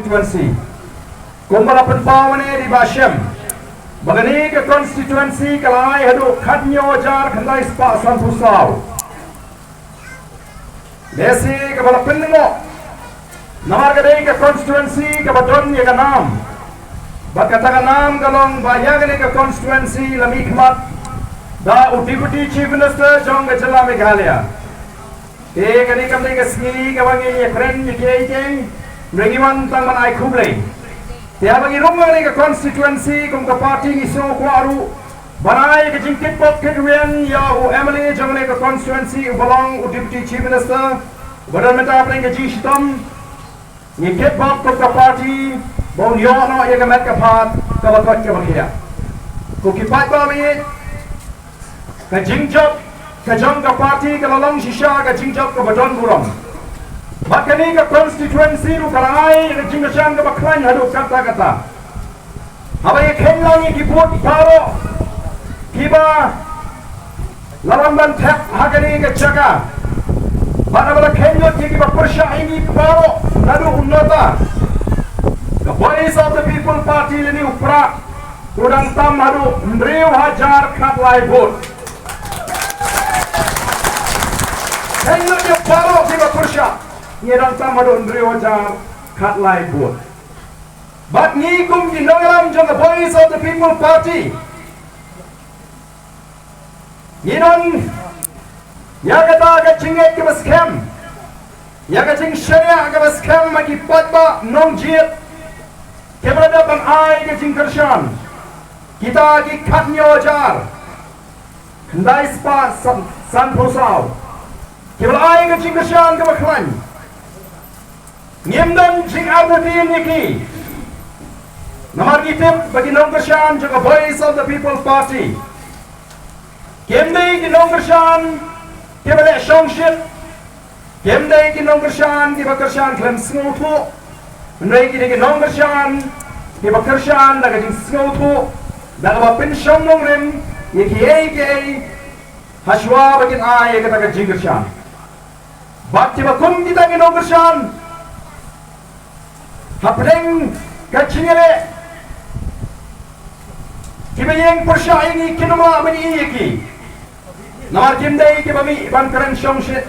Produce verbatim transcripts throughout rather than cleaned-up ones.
constituency. Kumba la pynpaw mynne da i Bah Shem, ba kane ka constituency ka la ai haduh khathynñiew hajar khyndai spah sanphew saw. Lehse kaba la pynlyngngoh, namar ka dei ka constituency kaba don ïa ka nam. Bad kata ka nam ka long ba ïa kane ka constituency la mihkhmat da u Deputy Chief Minister jong ka jylla Meghalaya. Te kane kam dei ka sngi kaba ngi ïakren ïa kiei kiei, hynrei ngi wan tang ban ai khublei. Te haba ngi rung ha kane ka constituency kum ka party ngi sngewkwah ruh ban ai ka jingkitbok kitrwiang ïa u M L A jong kane ka constituency uba long u Deputy Chief Minister uba don mynta hapdeng ka jingshitom. Ngi kitbok kum ka party ba un ïoh noh ïa ka met ka phad kaba koit kaba khiah. Ko ki paidbah ba ïeit, ka jingjop ka jong ka party ka la long shisha ka jingjop kaba don burom. Bad kane ka constituency ruh ka la ai ïa ka jingkyrshan kaba khlaiñ haduh katta katta. Haba ïa kheiñ lang ïa ki vote baroh kiba la wan ban thep ha kane ka jaka, bad haba la kheiñ lut ïa kiba pyrshah ïa ngi baroh naduh u nota, ka Voice of the People Party lane u prah u dang tam haduh hynriew hajar khatlai vote. Kheiñ lut ïa baroh kiba pyrshah, ngi dang tam haduh hynriew hajar khatlai vote. Bad ngi kum ki nongïalam jong ka Voice of the People Party, ngi don ïa kata ka jingngeit kaba skhem, ïa ka jingshaniah kaba skhem ha ki paidbah nongjied kiba la dep ban ai ka jingkyrshan, kita ki khathynñiew hajar khyndai spah san, sanphew saw kiba la ai ka jingkyrshan kaba khlaiñ. Ngim don jingartatien ïa ki, namar ngi tip ba ki nongkyrshan jong ka Voice of the People Party kim dei ki nongkyrshan kiba leh shongshit, kim dei ki nongkyrshan kiba kyrshan khlem sngewthuh, hynrei ki dei ki nongkyrshan kiba kyrshan da ka jingsngewthuh, da kaba pynshong nongrim ïa kiei kiei ha shuwa ba kin ai ïa kata ka jingkyrshan. Bad kiba kum kita ki nongkyrshan hapdeng ka jingïaleh, kiba ïeng pyrshah ïa ngi kin ym lah ban ïohi ïa ki, namar kim dei kiba mih ban kren shongshit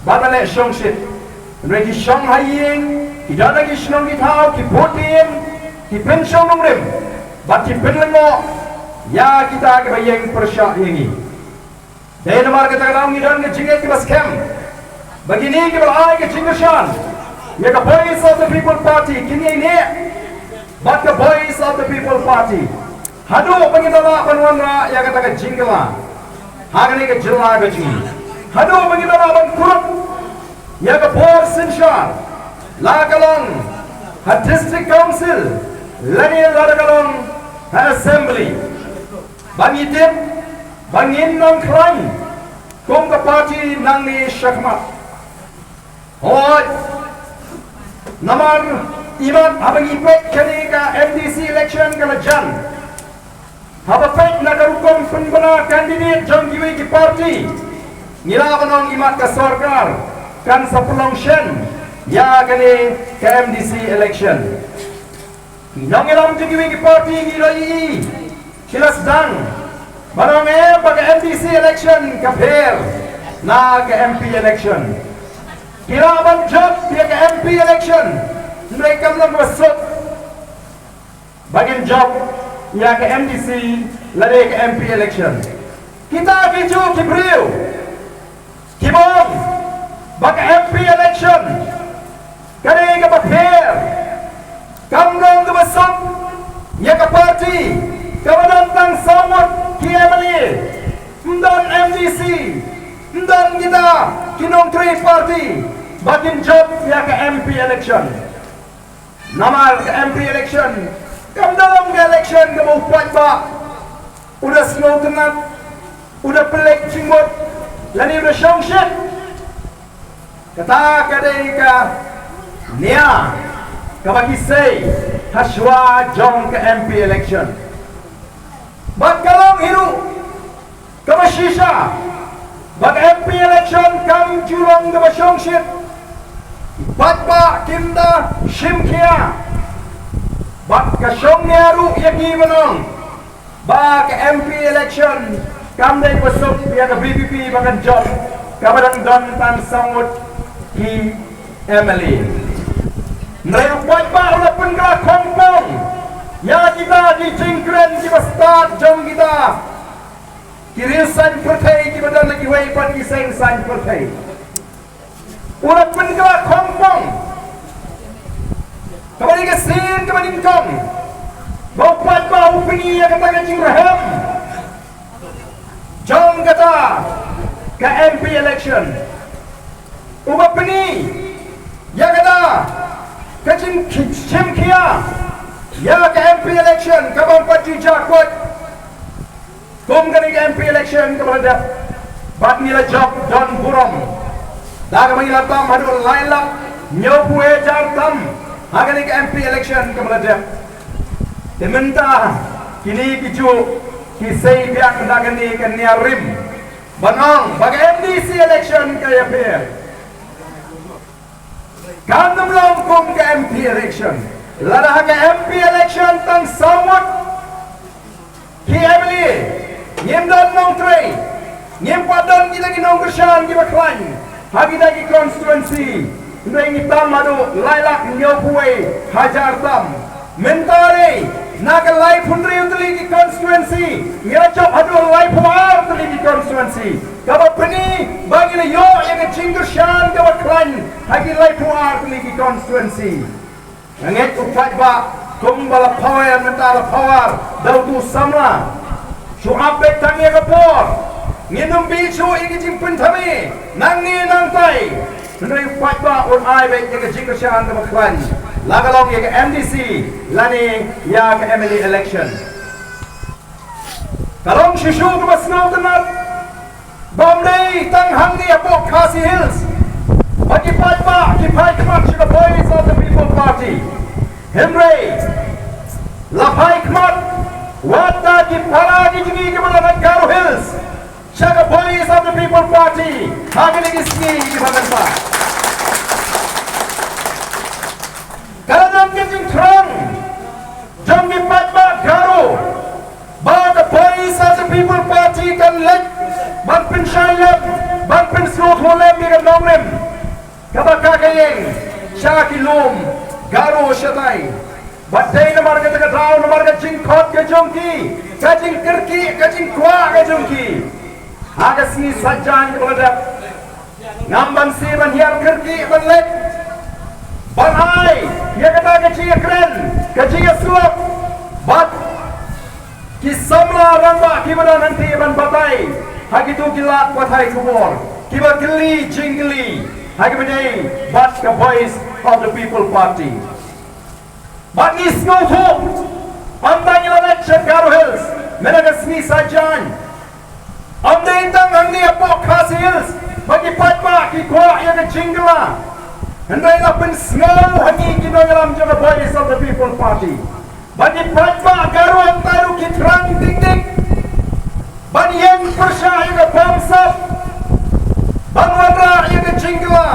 bad ban leh shongshit. Hynrei ki shong ha ïing, ki don ha ki shnong ki thaw, ki bud ki im, ki pynshong nongrim bad ki pynlyngngoh ïa kita kiba ïeng pyrshah ïa ngi. Dei namar kata ka daw ngi don ka jingngeit kaba skhem ba kine kiba la ai ka jingkyrshan ïa ka Voice of the People Party kin ïai neh bad ka Voice of the People Party haduh ba ngin da lah ban wanrah ïa kata ka jingkylla ha kane ka jylla ka jong ngi, haduh ba ngin da lah ban kurup ïa ka bor synshar, la ka long ha District Council lane lada ka long ha Assembly. Ba ngi tip ba ngin nang khlaiñ kum ka party nangne shakhmat. Hooid, namar imat haba ngi peit kane ka M D C election ka la jan, haba peit na ka rukom pynbna candidate jong kiwei ki party, ngi lah ban ong imat ka sorkar kan sa pynlong shen ïa kane ka M D C election. Ki nongïalam jong kiwei ki party ngi la ïohi ki la sdang ban ong eh ba ka M D C election ka pher na ka M P election. Ki lah ban jop ïa ka M P election, hynrei kam long ba suk ba kin jop ïa ka M D C lane ka M P election. Kita ki ju ki briew kiba ong ba ka M P election ka dei kaba pher, kam long kaba suk ïa ka party kaba don tang saw ngut ki M L A, ym don M D C, ym don kita ki nongtrei party ba kin jop ïa ka M P election. Namar ka M P election kam da long ka election kaba u paidbah u da sngewtynnat, u da pynleit jingmut lane u da shongshit. Kata ka dei ka nia kaba ki sei ha shuwa jong ka M P election. Bad ka long hi ruh kaba shisha ba ka M P election kam ju long kaba shongshit. Paidbah kim da shim khia. Bad ka shong nia ruh ïa ki ban ong ba ka M P election kam dei ba suk ïa ka V P P ba kan jop, kaba dang don tang saw ngut ki M L A. Hynrei u paidbah u la pynkylla khongpong ïa kita ki jingkren kiba stad jong kita ki riew saiñ pyrthei kiba don ha kiwei pat ki seng saiñ pyrthei. U la pynkylla khongpong. Kaba dei ka sien kaba nyngkong ba u paidbah u pyni ïa kata ka jingrhem jong kata ka M P election. Uba pyni ïa kata ka jingshim khia ïa ka M P election kaba ym pat ju jia kot. Kum kane ka M P election kaba la dep, bad ngi la jop don burom da kaba ngi la tam haduh lai lak hynñiewphew hajar tam ha kane ka M P election kaba la dep. Te mynta kine ki juh ki sei biang da kane ka nia rim ban ong ba ka M D C election ka ïapher. Kan ym long kum ka M P election. Lada ha ka M P election tang saw ngut ki M L A, ngim don nongtrei, ngim pat don kita ki nongkyrshan kiba khlaiñ ha kita ki constituency. Hynrei ngi tam haduh lai lak hynñiewphew wei hajar tam. Mynta re na ka laiphew hynriew tylli ki constituency ngi la jop haduh laiphew ar tylli ki constituency. Kaba pyni ba ngi la ïoh ïa ka jingkyrshan kaba khlaiñ ha ki laiphew ar tylli ki constituency. Nga ngeit u paidbah kumba la pawar mynta la pawar da utu samla. Shu ap beit tang ïa ka por. Ngin ym bih shuh ïa ki jingpynthame nangne nangtai. Hynrei u paidbah un ai beit ïa ka jingkyrshan kaba khlaiñ la ka long ïa ka M D C lane ïa ka M L A election. Ka long shisha kaba sngewtynnat ba ym dei tang hangne hapoh Khasi Hills ba ki paidbah ki phai khmat sha ka Voice of the People Party. Hynrei la phai khmat wat na ki para ki jong ngi kiba na Garo Hills sha ka Voice of the People Party ha kine ki sngi kiba mynta. Ka la don ka jingthrang jong ki paidbah Garo ba ka Voice of the People Party kan leit ban pynshai lem, ban pynsngewthuh lem ïa ka nongrim kaba ka ka ïeng sha ki lum Garo shatai. Bad dei namar kata ka daw, namar ka jingkhot ka jong ki, ka jingkyrkieh, ka jingkwah ka jong ki, ha ka sngi Saitjaiñ kaba la dep, ngam banse ban hiar kyrkieh ban leit ban ai ïa kata ka jingïakren, ka jingïasyllok bad ki samla rangbah kiba don hangtei ban batai ha kito ki lad pathai khubor kiba kylli jingkylli ha kaba ïadei bad ka Voice of the People Party. Bad ngi sngewthuh, ym tang ïa la leit sha Garo Hills mynta ka sngi Saitjaiñ, ym dei tang hangne hapoh Khasi Hills ba ki paidbah ki kwah ïa ka jingkylla, hynrei la pynsngew ha ngi ki nongïalam jong ka Voice of the People Party ba ki paidbah Garo hangta ruh ki thrang dik dik ban ïeng pyrshah ïa ka bamsap, ban wanrah ïa ka jingkylla.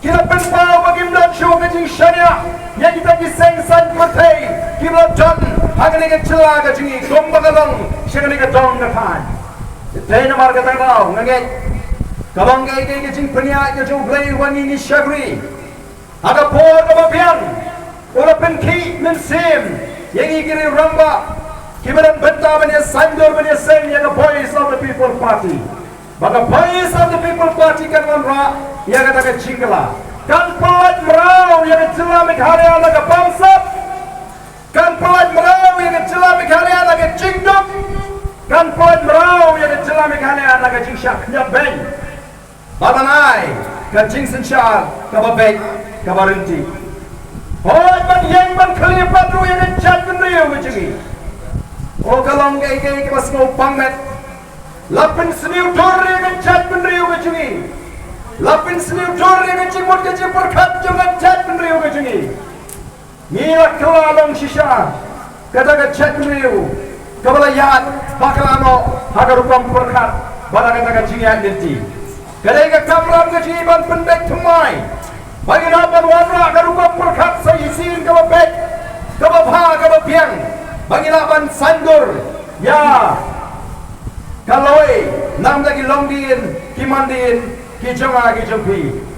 Ki la pynpaw ba kim don shuh ka jingshaniah ïa kita ki seng saiñ pyrthei kiba la don ha kane ka jylla ka jong ngi kumba ka long sha kane ka dong ka thaiñ. Te namar kata ka daw nga ngeit ka long kaei kaei ka jingpynïaid ka jong U Blei uba ngi ngi shakri. Ha ka por kaba biang u la pynkhih mynsiem ïa ngi ki riew rangbah kiba don bynta ban ïa saiñdur ban ïa seng ïa ka Voice of the People Party. Ba ka Voice of the People Party kan wanrah ïa kata ka jingkylla, kan pynlait mraw ïa ka jylla Meghalaya na ka bamsap, kan pynlait mraw ïa ka jylla Meghalaya na ka jingduk, kan pynlait mraw ïa ka jylla Meghalaya na ka jingshah khñiot beiñ. Ba ban ai ka jingsynshar kaba beit kaba ryntih. Hooid, ban ïeng ban khlieh pat ruh ïa ka jaitbynriew ka jong ngi. O, ka long kaei kaei kaba sngewbang met. La pynsniew dur ïa ka jaitbynriew ka jong ngi. La pynsniew dur ïa ka jingmut ka jingpyrkhat jong ka jaitbynriew ka jong ngi. Ngi la kylla long shisha kata ka jaitbynriew kaba la ïaid bakla noh ha ka rukom pyrkhat bad ha kata ka jingïaid lynti. Ka dei ka kamram ka jong ngi ban pynbeit thymmai Ba ngi lah ban wanrah ka rukom pyrkhat sa shisien kaba beit, kaba bha, kaba biang. Ba ngi lah ban saiñdur ïa ka lawei namar ki longdien, ki mandien, ki jong nga, ki jong phi.